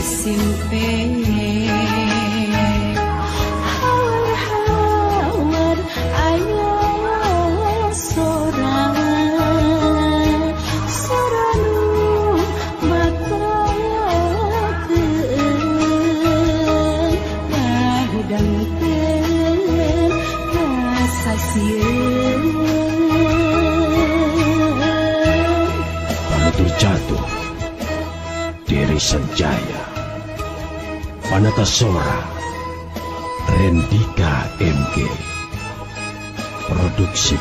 simpe hawar-hawar ayo sora sora nu batakeun ngahudangkeun rasa sieun. Panutur jatuh Diri Sanjaya, Panatasora, Rendika MG, Produksi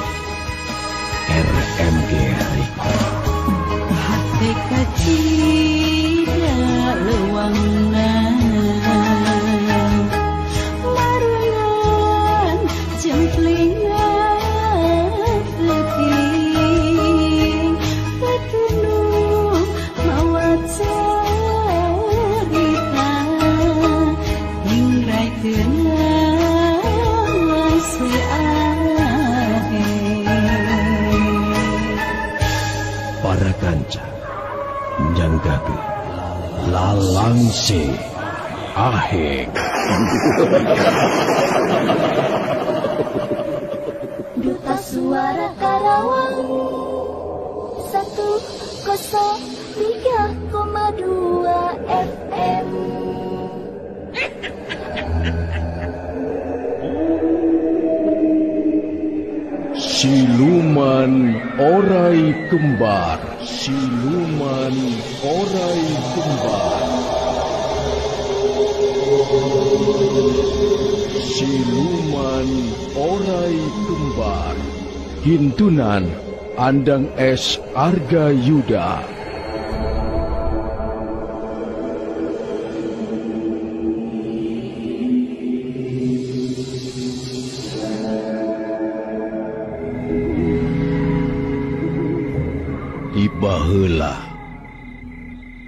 RMG Record. Hati kacida leuwangna marungan jemplingan peuting petunu mawa carita ningraikeun si ahe. Para kanca nyanggage lalangse aheng. Duta Suara Karawang 103,2 FM. Siluman Orai Kembar, Siluman Orai Kembar, Siluman Orai Kembar. Hintunan Andang S. Arga Yuda. Baheula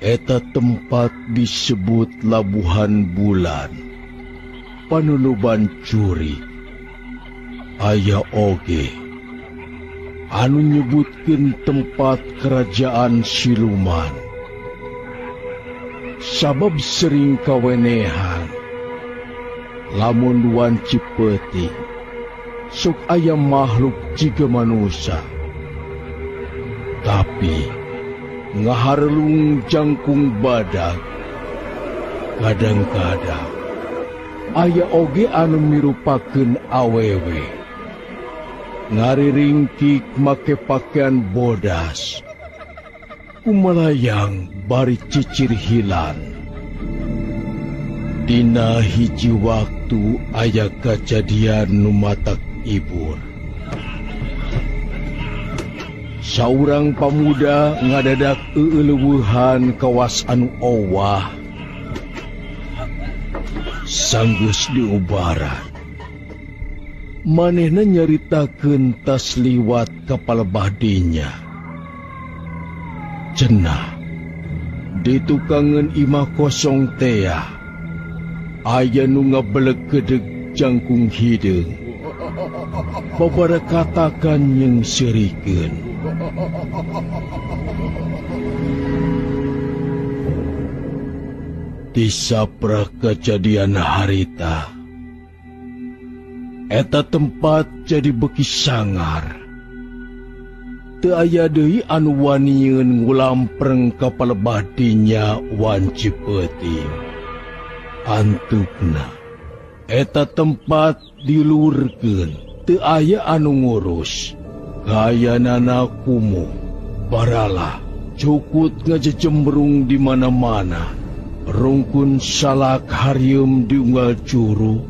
eta tempat disebut Labuhan Bulan, panuluban curi. Aya oge anu nyebutkeun tempat kerajaan siluman, sabab sering kawenehan lamun wanci peuting sok aya makhluk jiga manusia, tapi ngaharlung jangkung badag. Kadang-kadang aya oge anu mirupakeun awewe, ngariringkik make pakaian bodas, kumalayang bari cicir hilan. Dina hiji waktu aya kajadian nu matak ibur. Saurang pamuda ngadadak euleuweuhan kawas anu owah, sanggeus diubaran. Manehna nyaritakeun tas liwat ka palebah dinya. Cenah di tukangeun imah kosong tea aya nu ngabelegedeg jangkung hideung, babara katakan jeung seurikeun. Tisaprak kejadian harita, eta tempat jadi beki sangar. Teu aya deui anu wanieun ngulampreng ka palebah dinya wanci peuting. Antukna eta tempat dilurkeun, teu aya anu ngurus. Kayanana kumuh, baralah cukut ngajejembrung di mana-mana. Rungkun salak harieum di unggal juru,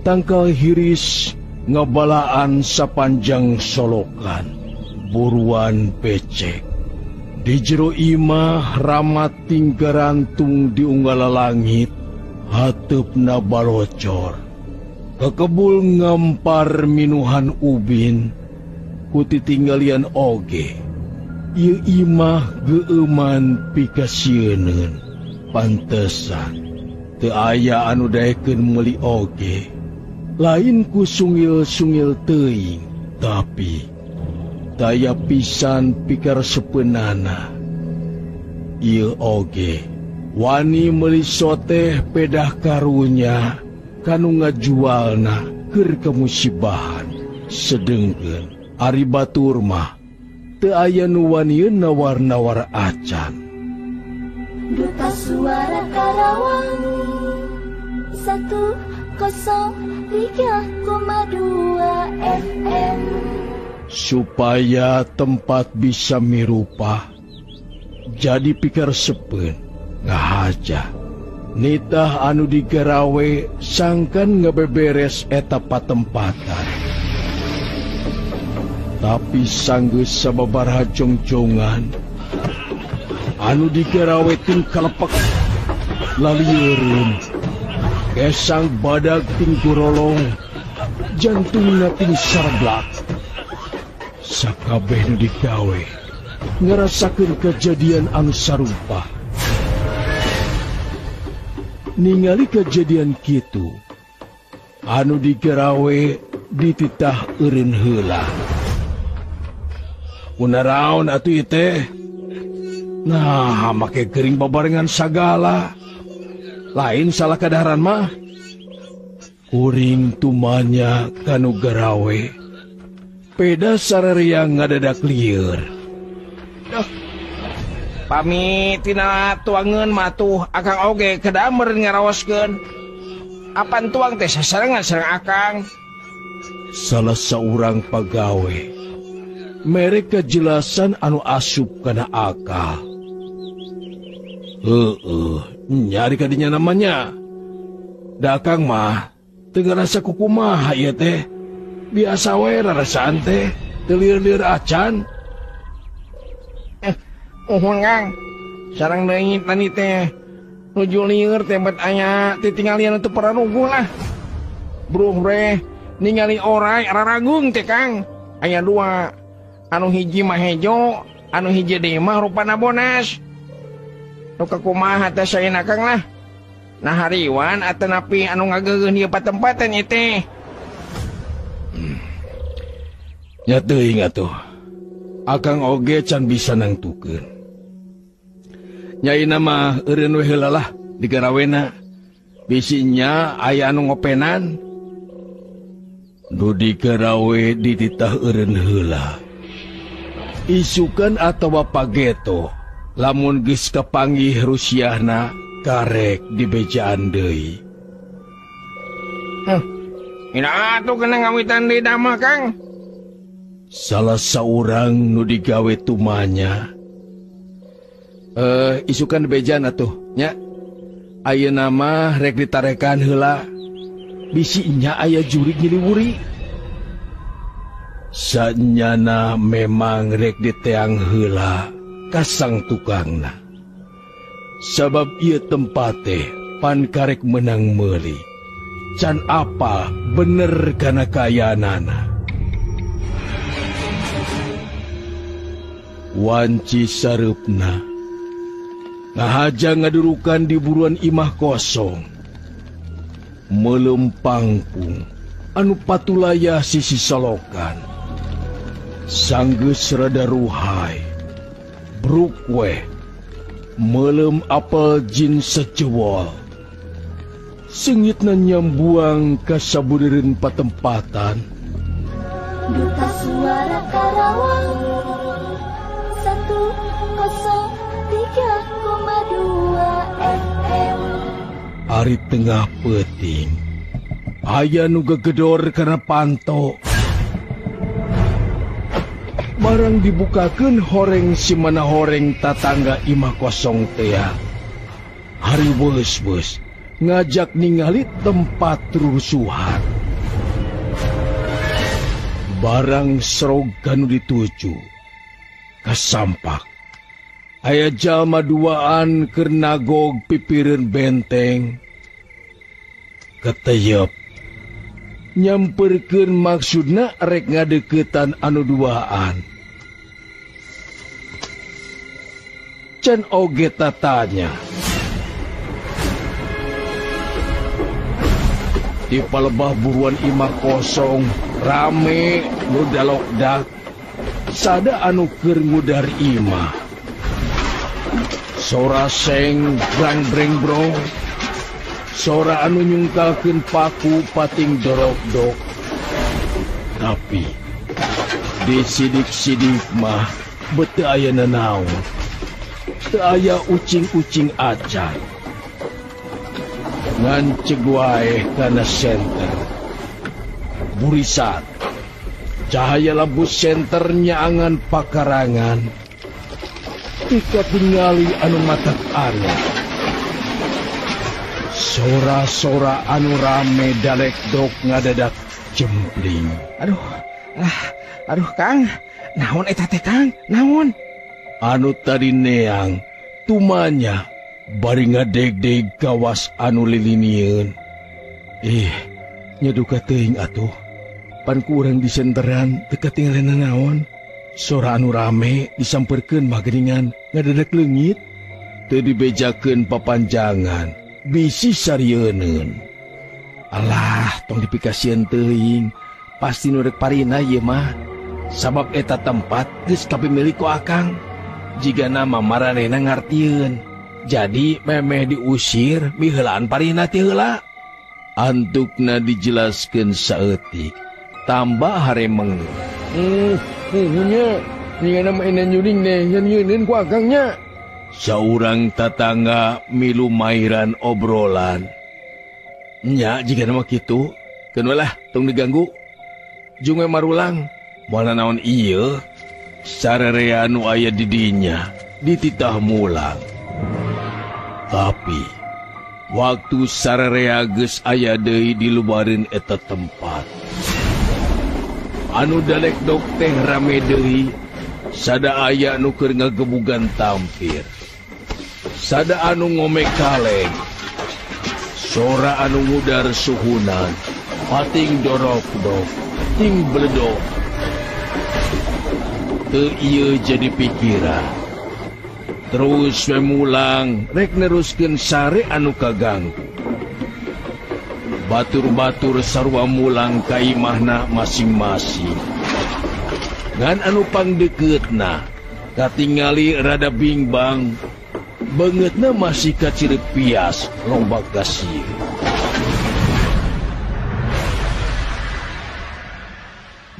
tangkal hiris ngabalaan sapanjang solokan, buruan becek. Di jero imah ramat tinggarantung di unggal langit, hateupna balocor. Kekebul ngampar minuhan ubin, kuti tinggalian oge. Ieu imah geueuman pikasieun. Pantesan teu aya anu daekeun meuli oge. Lain ku sungil-sungil teuing, tapi daya pisan pikaresepeunana. Ieu oge Wani meuli soteh pedah karunya kanu ngajualna keur kemusibahan. Sedengkeun ari batur mah teu aya nu wanieun nawar-nawar acan. Duta Suara Karawang 103,2 FM. Supaya tempat bisa mirupah jadi pikir sepen ngahaja nitah anu digarawe sangkan ngebeberes eta patempatan. Tapi sanggeus sababaraha jongjongan anu digarawe ting kalepek lalieureun kesang badag ting gorolong jantungna ting sarblak. Sakabeh nu digawe ngarasakeun kejadian anu sarupa. Ningali kejadian kitu anu digarawe dititah eureun heula. Kunaraon atuh ieu teh? Nah, make gering babarengan sagala. Lain salah kadaharan mah. Kuring tumanya kanu garawe. Peda sarerea ngadadak lieur. Duh. Pami tina tuangeun mah tuh akang oge kedah meureun ngaraoskeun. Apan tuang teh sasarengan sareng akang. Salah saurang pagawe mere kejelasan anu asup kana akal. Heeh, nyari kadinya namanya. Da akang mah teu ngarasa kukumaha ieu teh. Biasa we rarasaan teh, teu lieur-lieur acan. Uhun Kang, sareng deui tadi teh nuju lieur teh bet aya titinggalian teu pararuguh lah. Bruh bre, ningali orai raragung teh Kang. Aya dua, anu hiji mah hejo, anu hiji deui mah rupana bonas. Nu kakumaha teh saena Kang lah. Nah hariwan atanapi anu ngageugeun ieu patempatan ieu teh. Nya teuing atuh. Akang oge can bisa nangtukeun. Nyaina mah eureun we heula lah digarawena. Bisinya aya anu ngopenan. Nu digarawe dititah eureun heula. Isukan atawa pageto lamun geus kapanggih rusiahna karek dibejaan deui. Ina atuh kena ngawitan deui damah Kang. Salah saurang nu digawe tumanya. Isukan bejan atuh nya. Ayeuna mah rek ditarekan heula. Bisi nya aya jurig nyiliwuri. Sanyana memang rek diteang heula kasang tukangna. Sabab ieu tempat teh pan karek menang meuli. Can apa bener kana kayanana. Wanci sareupna ngahaja ngadurukan di buruan imah kosong. Melempangpung anu patulayah sisi solokan. Sanggeus rada ruhai. Bruk weh melem apel jin sejewol. Sengitna nyambuang ka sabudereun patempatan. Duta Suara Karawang 103,2 FM. Ari tengah peuting aya nu gegedor kana panto. Barang dibukakeun horeng si mana horeng tatangga imah kosong tea. Hari beus-beus ngajak ningali tempat rusuhan. Barang serog kanu dituju kasampak. Aya jalma duaan keur nagog pipireun benteng. Keteyep nyamperkeun maksudna rek ngadeukeutan anu duaan. Can oge tatanya. Di palebah buruan imah kosong rame nu dalokdak. Sada anu keur ngudar imah. Sora seng brang breng brong. Sora anu nyungkalkeun paku pating dorok-dok. Tapi di sidik-sidik mah bete aya nanaon. Teu aya ucing-ucing acan. Ngan ceg wae kana senter. Burisat. Cahaya lampu senter nyaangan pakarangan. Tika tingali anu matak aneh. Sora-sora anu rame dalekdok ngadadak jempling. Aduh, lah, aduh Kang, naon eta teh Kang, naon? Anu tadi neang, tumanya bari ngadegdeg kawas anu lilinieun. Ih, nyaduka teuing atuh. Pan ku urang disenteran teu katingalina naon. Sora anu rame disamperkeun mah geuningan ngadadak leungit. Teu dibejakeun papanjangan, bisi sarieun. Alah, tong dipikasieun teuing. Pasti nu rek parina ieu mah. Sabab eta tempat geus kapimilik ku akang. Jiga nama maranehna ngartieun. Jadi memeh diusir miheulaan parina ti heula. Antukna dijelaskeun saeutik. Tambah haremeng. Nya, ningana mainan nyuring deh, nyeun ku akangnya. Saurang tatangga milu mairan obrolan. Nya jiga nama kitu, keun we lah tong diganggu. Jung we marulang, moal naon ieu. Sararea nu aya di dinya dititah mulang. Tapi waktu sararea geus aya deui di lubareun eta tempat. Anu dalekdok teh rame deui, sada aya nu keur ngagebugan tampir. Sada anu ngome kaleng. Sora anu ngudar suhunan, pating dorok-dok, ting beledok. Teu ieu jadi pikiran. Terus we mulang rek neruskeun sare anu kaganggu. Batur-batur sarua mulang ka imahna masing-masing. Ngan anu pangdekeutna katingali rada bingbang, beungeutna masih kacireup pias lombak kasih.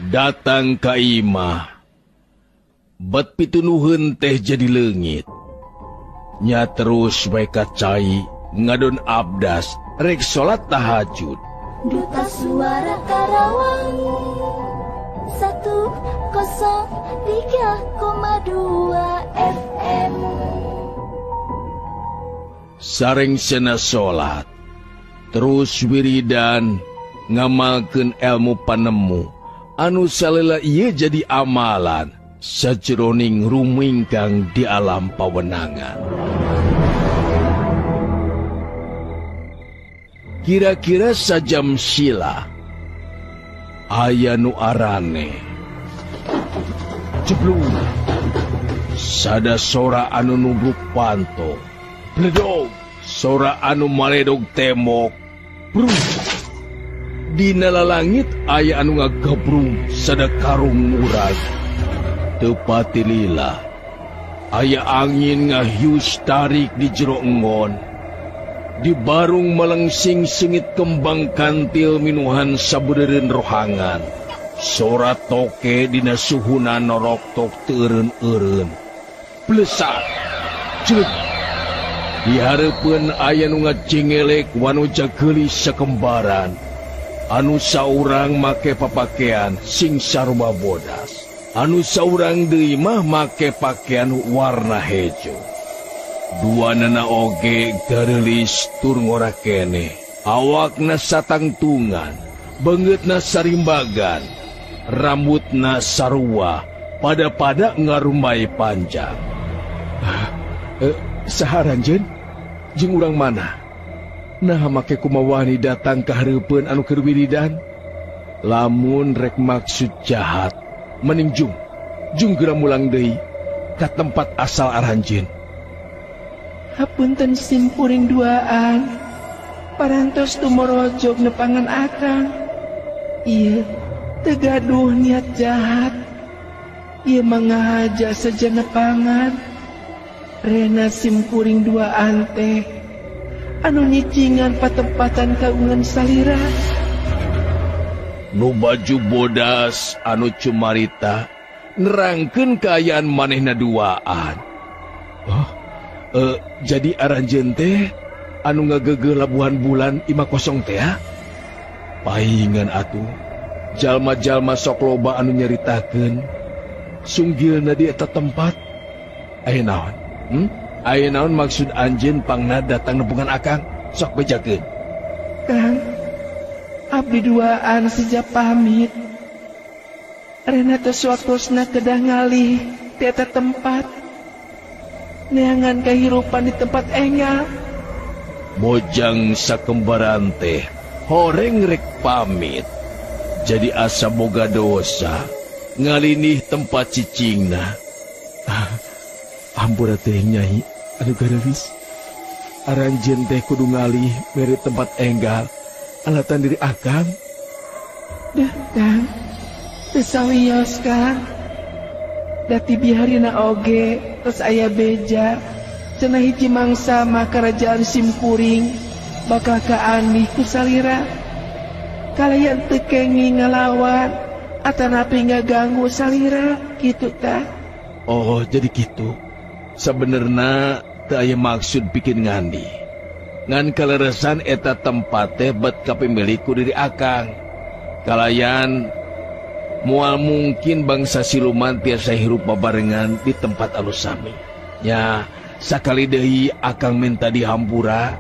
Datang ka imah, bet pitunuheun teh jadi leungit. Nya terus bae ka cai ngadon abdas rek salat tahajud. Duta Suara Karawang 103,2 FM. Sareng sena salat, terus wiridan ngamalkeun ilmu panemu anu salela ieu jadi amalan sajeroning rumingkang di alam pawenangan. Kira-kira sajam sila aya nu arane. Jeblung. Sada sora anu nubruk panto. Bledog. Sora anu maledog tembok. Brung. Dina lalangit aya anu ngagabrung sada karung murag. Teu pati lila. Aya angin ngahius tarik di jero enggon. Di barung melengsing sengit kembang kantil minuhan sabeureun rohangan. Sora toke dina suhuna noroktok teu eureun-eureun. Plesak. Ceuk. Di hareupeun aya nu ngajengelek wanoja geulis sakembaran. Anu saurang make papakean sing sarua bodas. Anu saurang deui mah make pakaian warna hejo. Dua nana oge gareulis tur ngora keneh. Awakna satangtungan, beungeutna sarimbagan, rambutna sarua, pada-pada ngarumbai panjang. Saha ranjeun? Jeung urang mana? Nah make kumawani datang ka hareupeun anu keur wiridan? Lamun rek maksud jahat, mending jung, jung geura mulang deui ka tempat asal aranjeun. Hapunten simpuring duaan, parantos tumorojog nepangan akang. Ieu teu gaduh niat jahat, ieu mangahaja saja nepangan. Rena simkuring duaan teh anu nyicingan patempatan kagungan salira. Nu baju bodas anu cumarita nerangkeun kaayaan manehna duaan. Oh, jadi aranjeun teh anu ngagegeuh labuhan bulan imah kosong teh ya? Paingan atuh jalma-jalma sok loba anu nyaritakeun sunggilna di eta tempat. Aya naon? Aya naon maksud anjeun pangna datang nepungan akang? Sok bejakeun. Kang, abdi duaan sejak pamit. Rena tos waktosna kedah ngalih di eta tempat. Neangan kahirupan di tempat enggal. Mojang sakembaran teh horeng rek pamit. Jadi asa boga dosa ngalinih tempat cicingna. Ampura teh nyai anu garawis. Aranjeun teh kudu ngalih mere tempat enggal alatan diri akang. Deh Kang, teu sawios Kang. Dati biharina oge tos aya beja cenah hiji mangsa mah kerajaan simkuring bakal kaandih ku salira. Kalayan teu kenging ngalawan atanapi ngaganggu salira kitu tah. Oh, jadi kitu. Sabenerna teu aya maksud bikin ngandi. Ngan kaleresan eta tempat teh bet kapimilik ku diri akang. Kalayan moal mungkin bangsa siluman tiasa hirup babarengan di tempat anu sami. Ya, sakali deui akang minta dihampura.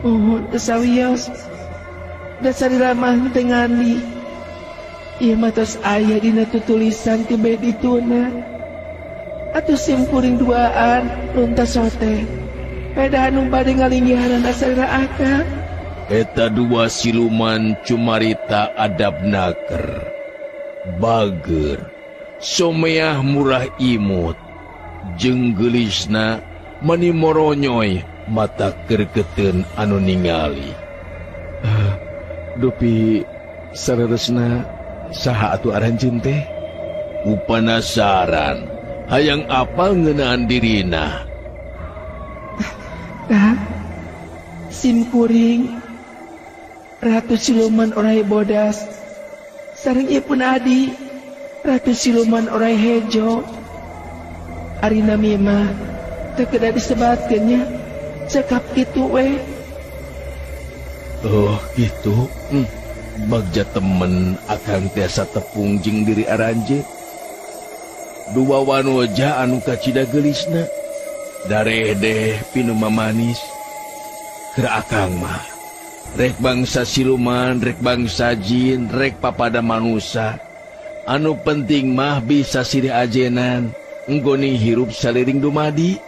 Oh, teu sawios. Dasar mah teu ngandi. Ieu mah tos aya dina tutulisan ti bed dituna. Atuh simkuring duaan luntas sote. Peda anu bade ngalinggihanan salira akang. Eta dua siluman cumarita adab naker, bager, someah murah imut, jeung geulisna mani moronyoy mata kerketeun anu ningali. Dupi saleresna saha atuh aranjeun teh? Ku panasaran hayang apal ngeunaan dirina. Kang, simkuring Ratu Siluman Orai Bodas sareng ieu pun adi Ratu Siluman Orai Hejo. Ari nami mah teu kedah disebatkeun nya, cekap kitu we. Oh, gitu. Bagja temen akang tiasa tepung jeung diri aranjeun. Dua wanoja anu kacida geulisna. Daredeh pinu mamanis. Keur akang mah rek bangsa siluman, rek bangsa jin, rek papada manusa. Anu penting mah bisa sirih ajenan, enggoni hirup saliring dumadi.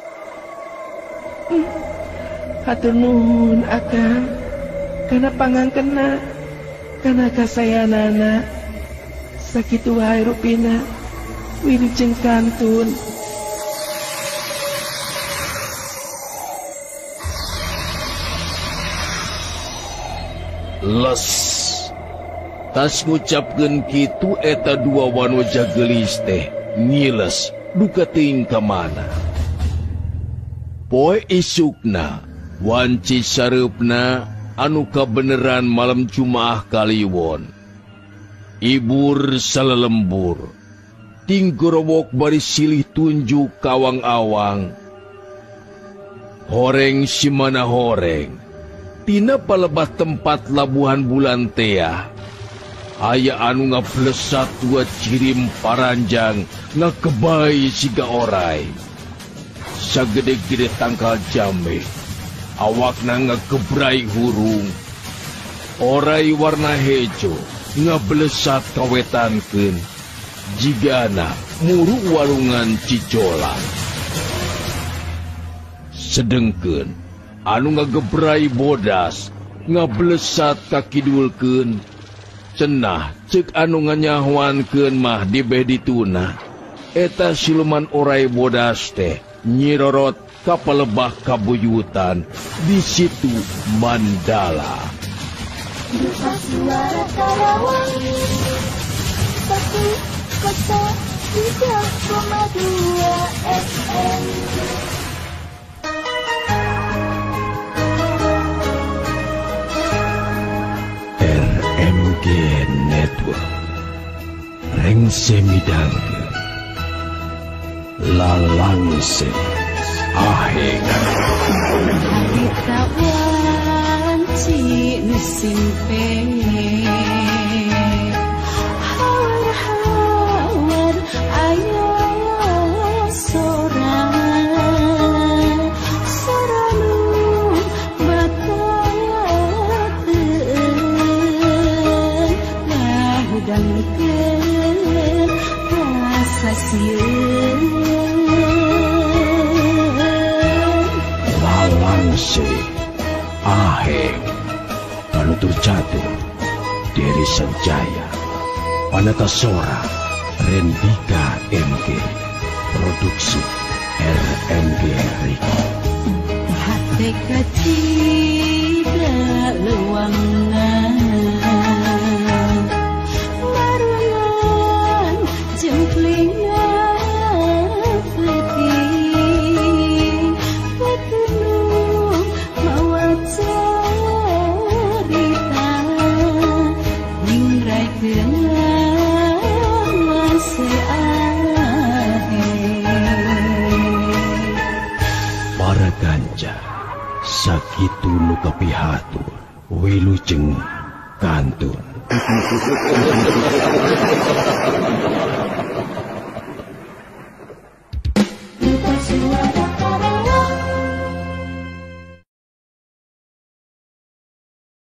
Hatur nuhun akang, kana pangangkena, kana kasayanana. Sakitu wae rupina, wilujeng kantun. Les tas ngucapkeun kitu eta dua wanoja geulis teh ngiles duka teuing ka mana. Poe isukna wanci sareupna anu kabeneran malam Jumaah Kaliwon. Ibur salelembur tinggorowok bari silih tunjuk kawang-awang. Horeng simana horeng tina palebah tempat labuhan bulan tea. Aya anu ngablesat dua cirim paranjang ngakebai siga orai. Sagede-gede tangkal jambe, awakna ngagebrai hurung. Orai warna hejo ngablesat kawetankeun jigana muru walungan cicolan. Sedengkeun anu ngagebrai bodas ngablesat kakidulkeun. Cenah ceuk anu nganyahoankeun mah dibeh dituna. Eta siluman orai bodas teh nyirorot ka palebah kabuyutan di situ Mandala. Duta Suara Karawang 102 3,2 FM. RMG Network Rengse midangkeun Lalangse Aheng Kita wanci nu simpe hawar-hawar ayo sora sora nu batakeun ngahudangkeun rasa sieun. Lalangse Aheng Panutur Catur Deri Sanjaya Panata Sora Rendika MG Produksi RMG Record. Hate kacida leuangna barengan jemplingan peuting petunung mawa carita ningraikeun lalangse aheng. Para kanca sakitu nu kapihatur wilujeng kantun.